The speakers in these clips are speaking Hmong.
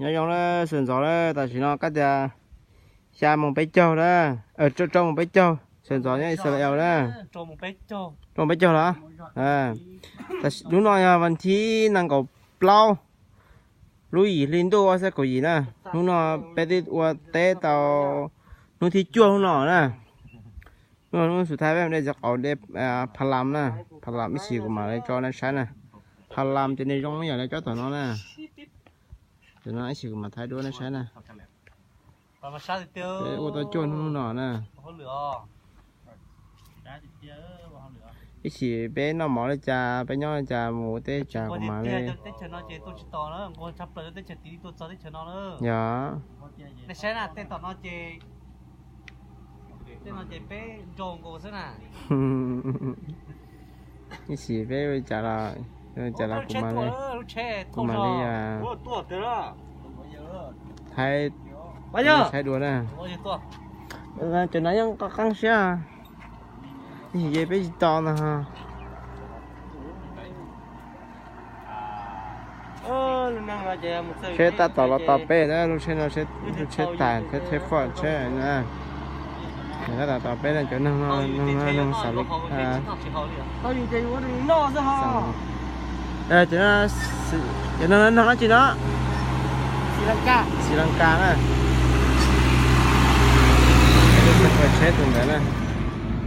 Nyob zoo na, sawv ntxov na, tam sim no kab tias xya moos peb caug na, rau moos peb caug, sawv ntxov nyob Israel na. Rau moos peb caug los? Hnub no yog vas thib nees nkaum plaub, lub yim hli ntuj ob txhiab kaum yim na. Hnub no peb twb ua teb tau hnub thib cuaj hnub no na. Hnub no hnub xub thawj peb mus de cov qauv de pha lam na. Pha lam ib chim kuv mam li tso nej saib na. Pha lam ces nws zoo ib yam li cov tom no na. Cov no ib chim kuv mam thaij dua nej saib na. Peb ua tau cuaj hnub no na. Ib chim peb noj mov li cas, peb nyob li cas, mus ua teb cas kuv mam li. Yog. Ib chim peb ua li cas los, ua li cas los kuv mam li, kuv mam li thaij, thaij dua na. Cov no yeej qab qab siab. Ib chim peb tsis tau no. Tsheb tab tom los tos peb na, lub tsheb no, lub tsheb tais, tsheb, tsheb foj tsheb na. Tab tom tos peb na, cov neeg no, neeg no, neeg xav li, cov no, cov no neeg dab tsi no? Xis Las Kas na. Tsheb tus ntawd na,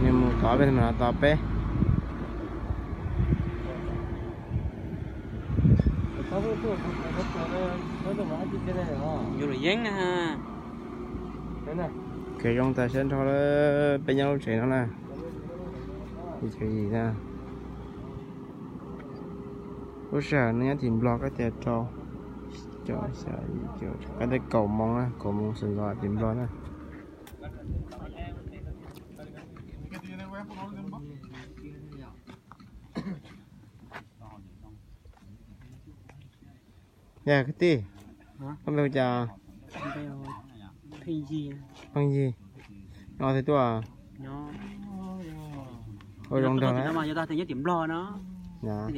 nws mus tod peb, nws mam los tos peb. Yuav luam yeeb na. Kev zoo tas siab nrho, peb nyob lub tsev no na. Yim na. Lub sij hawm no nyob tim Nplog kab tias rau, kab tias kaum moos na, kaum moos sawv ntxov tim Nplog na. Yog kwv tij, koj npe hu cas? Pheej Yig. Nyob twg tuaj? Ua zoo nraug na. Nyob tim Nplog no. Nyob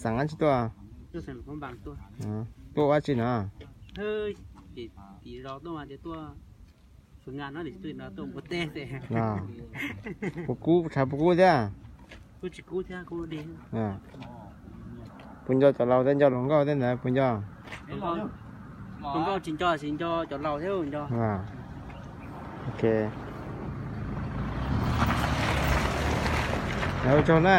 xeem dab tsi tuaj? Tuaj ua dab tsi no? Puas kub, tshav puas kub thiab? Puas nco cov laus thiab nco hluas nkauj thiab ntawd puas nco? Hluas nkauj tsis nco, tsis nco cov laus thiab nco. Ok. Ua tsaug na.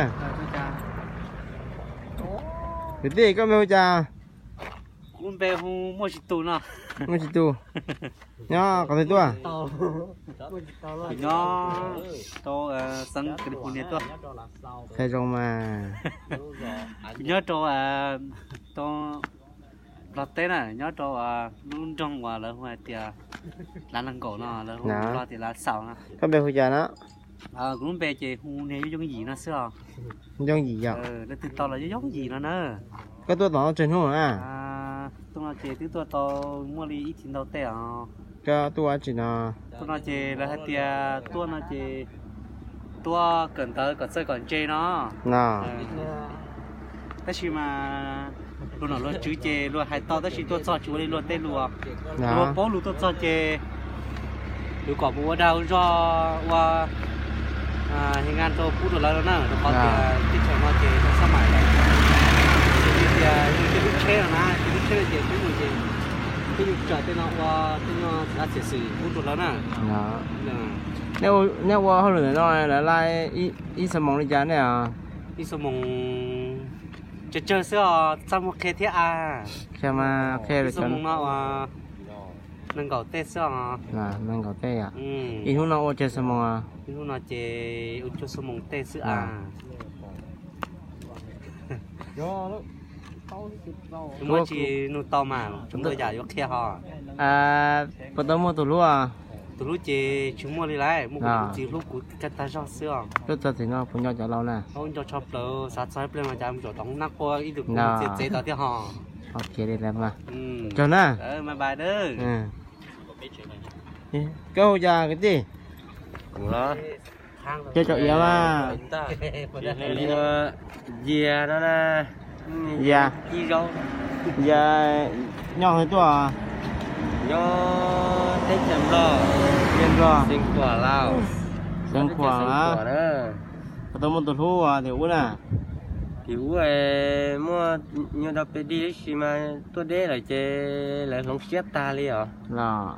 Kwv tij, koj npe hu cas? Kuv npe hu Muaj Tsis Tus no. Muaj Tsis Tus. Nyob qhov twg tuaj? Kuv nyob rau xeev California tuaj. Qhia zoo mas. Kuv nyob rau, rau Nplog teb na, nyob rau lub nroog uas lawv hu hais tias Lav Nees Nkaum no, lawv hu Nplog tias Lav Xaus no. Koj npe hu cas no? Kuv lub npe ces hu niag Yooj Yim no xwb os. Yooj Yim yom? Leej twg tau los Yooj Yim no na. Koj tuaj tom no tsawg hnub na? Tuaj no ces twb tuaj tau muaj li ib thim ntau tej os. Koj tuaj ua dab tsi no? Tuaj no ces lawv hais tias tuaj no ces tuaj kawm ntawv kom txawj kom ntse no. Tab sis mas luag nom luag tswv ces luag hais tau tab sis tuaj txog tsis ua li luag tej lus. Luag paub lus tuaj txog ces lus kom mus ua dag ua zog ua he ngan rau pub rau lawv no na, rau qhov tias teb chaws no ces tau xab mais lawm. Xws li tias yus tej lub tsheb no na, tej lub tsheb no ces peb mus ces peb yuav tsam tej no ua tej no xav txiav xwm pub rau lawv na. Neb ua hauj lwm ntawm no lawv laij ib xuab moos li cas nej os? Ib xuab moos tsawg tsawg xwb os, txaj muag qhia thiab a. Ib xuab moos no uas nees nkaum tej xwb os. Nees nkaum tej. Ib hnub no ua tsawg xuab moos? Ib hnub no ces ua cuaj xuab moos tej xwb a. Muab tsis nug tau mas tsuas muaj yam yuav qhia ho. Puas tau muaj tus hlub? Tus hlub ces tsis muaj li lawm, muaj kuv tus txiv hlub kuv kawg tag zog xwb os. Tuaj txog tim no puas nco cov laus na? Nco tshaj plaws, xav txog ib pliag mas cas mus zaum tod nab qua ib tug kuv txiv tsev tod thiab ho. Tsaug na. Koj hu cas kwv tij? Kuv los, cov iav mas. Yias no na, Yog, yog nyob qhov twg tuaj? Nyob teb chaws Nplog, Nplog, Xeev Khuam, Lào, Xeev Khuam. Puas tau muaj tus hlub tim ub na? Tim ub muaj nyuag dab peb dig tab sis mas tuaj deb lawm ces lawv hloov siab tag li os. Los,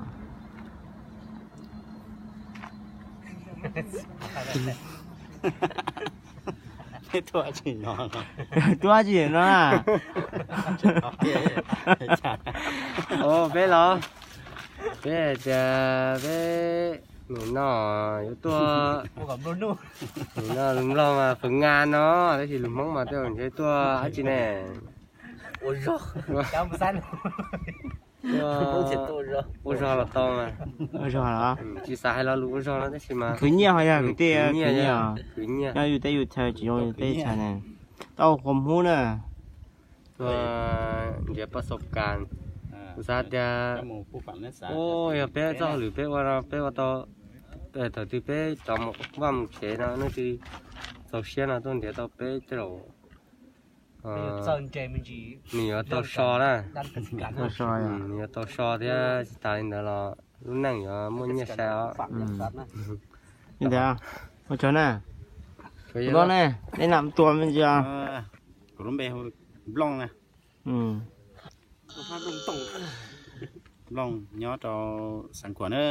tuaj tsis no na. Peb los, peb hais tias peb nim no yuav tuaj, nim no lus Nplog mas phwv nga no, tab sis lus Hmoob mas tej zaum ntshe tuaj dab tsi ne? Ua zog los tau mas. Ua zog los? Tsis xav hais lo lus ua zog no tab sis mas khwv nyiaj ho yog kwv tij, khwv nyiaj, khwv nyob yus teb yus chaw tsis zoo yus teb chaw ne. Tau qhuas hmub na. Nrhiav pas xov kas, kuv xav tias, yog peb txoj hauj lwm peb ua no peb ua tau, thaum twg peb rov mus vaj mus tsev no nej twb txaus siab no tuaj nrhiav tau peb tej zaum nws yuav tau so na. Nws yuav tau so thiab tsis tas li ntawd los lub neej yuav muaj nyiaj sai os. Li ntawd, ua tsaug na. Ua tsaug ne, nej nam tuas me ntsis os. Kuv lub npe hu Nplooj na. Nplooj nyob rau Xeev Khuam na.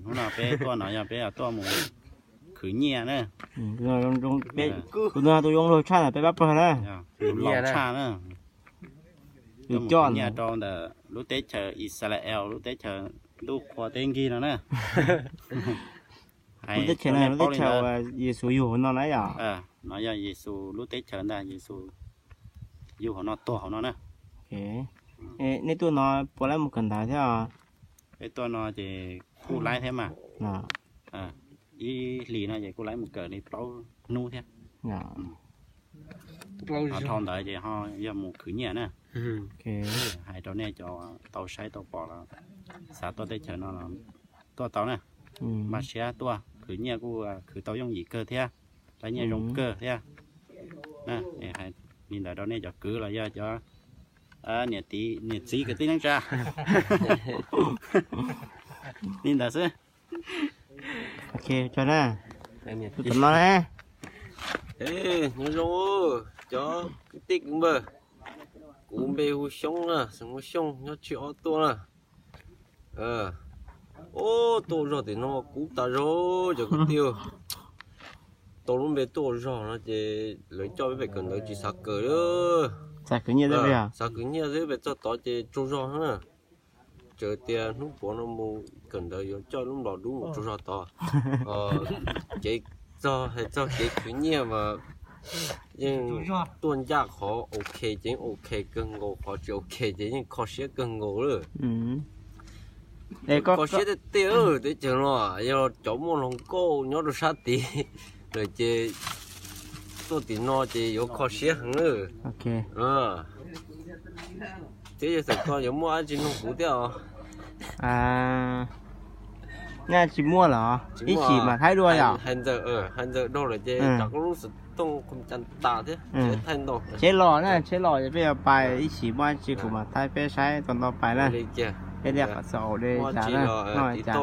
Hnub no peb tuaj no yog peb tuaj mus khwv nyiaj na. Kuv tus no tus zoo luag tshaj ntawm peb pab pawg na. Zoo luag tshaj na. Tuaj mus khwv nyiaj rau ntawm lub teb chaws Israel, lub teb chaws ntuj qhua teb nkig no na. Lub teb chaws no, lub teb chaws uas Yexus yug hauv no na yom? No yog Yexus lub teb chaws ntag, Yexus yug hauv no, tuag hauv no na. Nej tuaj no puas laib mus kawm ntawv thiab? Peb tuaj no ces kuj laib thiab mas. Ib hlis no ces kuj laib mus kawm li plaub hnub thiab. Dhau ntawd ces ho yog mus khwv nyiaj na. Hais rau nej cov tau saib tau pom los xav tuaj teb chaws no los tuaj tau na. Npaj siab tuaj khwv nyiaj kuj khwv tau yooj yim kawg thiab, laib nyiaj zoo kawg thiab. Hais li ntawd rau nej cov kwv los yog cov niam txiv kwv tij neej tsa. Li ntawd xwb. Tus no ne? Nyob zoo cov kwv tij kwv npawg, kuv npe hu Xyoob na, xeem Xyooj, nyob Tsib Ob tuaj na. Tuaj ua zog tim no kub tas zog cov kwv tij. Tau lub npe tuaj ua zog no ces lawv coj peb pem kawm ntawv tsis xav kawm. Xav khwv nyiaj xwb, pem txog tod ces tsaug zog na. Txawm tias hnub puav no mus kawm ntawv yuav coj lub nplog dub mus tsaug zog tod. Ces txog, hais txog kev khwv nyiaj mas yeej tuaj ncaj qhov ok ces yeej ok kawg nkaus, qhov tsis ok ces yeej kho siab kawg nkaus lawm. Kho siab tiag tiag teb chaws no, yog cov muaj hluas nkauj nyob rau sab tid lawm ces tuaj tim no ces yuav kho siab heev lawm. Thiab yog txawm koj yuav muaj dab tsi nug kuv thiab os? Nyaj tsis muaj los ib chim mam thaij dua yom? Hais ntxawm, hais ntxawm dhau lawm ces tsam koj lub xov tooj qhov cas tas thiab, thaij ntau. Tsheb los na, tsheb los ces peb yuav pais, ib chim muaj dab tsi kuv mam thaij peb saib tau ntau pais na. Peb liaj qhov xaus de cas na, noj cas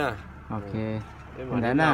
na. Ok, ntawd na.